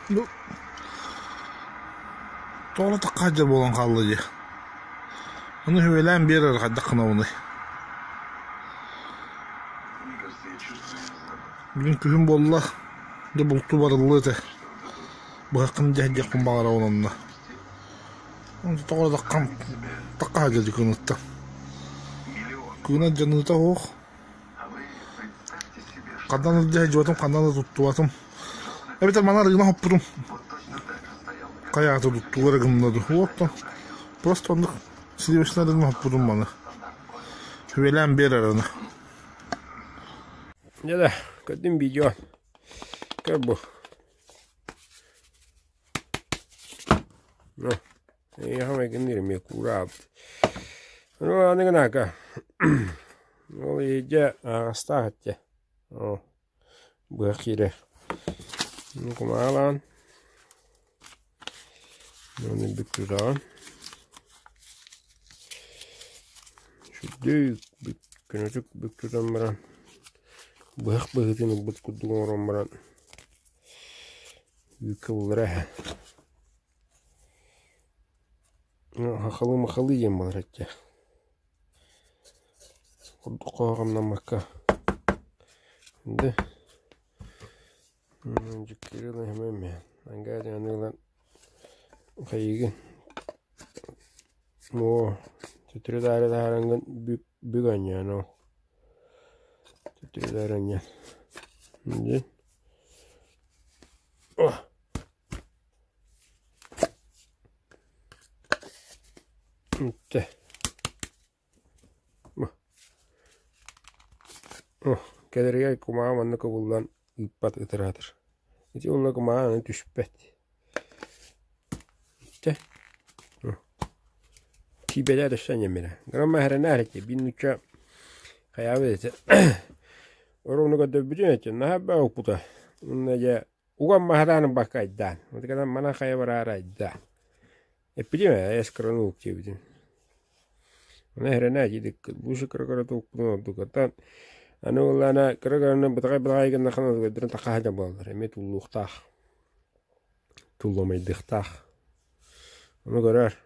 Бу тоҕо тахха сылдьар буолан хаалла дии. Ону үһүөлээн биэрэр хайдах гынабыный? Бүгүн күһүн буолла, дьэ бултуу барыллыа этэ. Быһаххын дьэ диэхпин баҕарабын онно. Тоҕо таххан тахха сылдьар дии кыыныттан. Кыына дьаныыта суох. Ханан илдьэ сылдьыбатым, ханан да туттубатым. Эбэтэр маны арыгына хоппутум. Хайаата туттуу эрэ гынна дуу. Уоттан просто оннук сливочнай арыгына хоппутум маны. Сүбэлээн биэр арыгыны. Дьэ да, көрдүм видео. Көр бу. Ну, эйиэхэ майгынныыр эмиэ куураабыт. Ну, аны гынака. Ол иһирдьэ аҕастаах этэ. Оо, быһах киирэр. Ну, кумаалаан. Оны бүк тутаҕын. Сүрдүк бүк көнөтүк бүк тутан баран быһах быһыытын ылбыт курдук оҥорон баран Үүккэ буллара эһэ. Хахалы-махалы диэн буолар этэ. Курдук хоһоҕомноммакка. Ды дьүккүрү эмэ ангаадьаны ылан хайыгын оо төттөрү-таары таһаарангын бүк бүк оонньоон ол төттөрү-таары оонньоон дьин Кэлэригэр кумааҕы манна кыбыллан ыыппат ытыраатыр. Ити уонна кумааҕы аны түспэт. Чэ Киибэлээр өссө анньаммыра. Грамма хэрэнээр этэ биир нуучча хайаабыт этэ Оруону көрдөрбүтүн этэ наһаа элбэх укпута. Уонна дьэ уган маһараан ылбакка айдаан. Отуканан мана хайа бараары айдаан. Эппитим ээ эскрону ук диэбитим. Ону хэрэнээ диэдик лучше кыра-кыра укпутун ордук. Оттон аны уоллаана кыра-кыраны бытаҕай-бытаҕай гыннаххына өйдөрүн тахха сылдьар буолаллар. Эмиэ туллуохтаах. Туллумайдыахтаах. Ону көрөөр.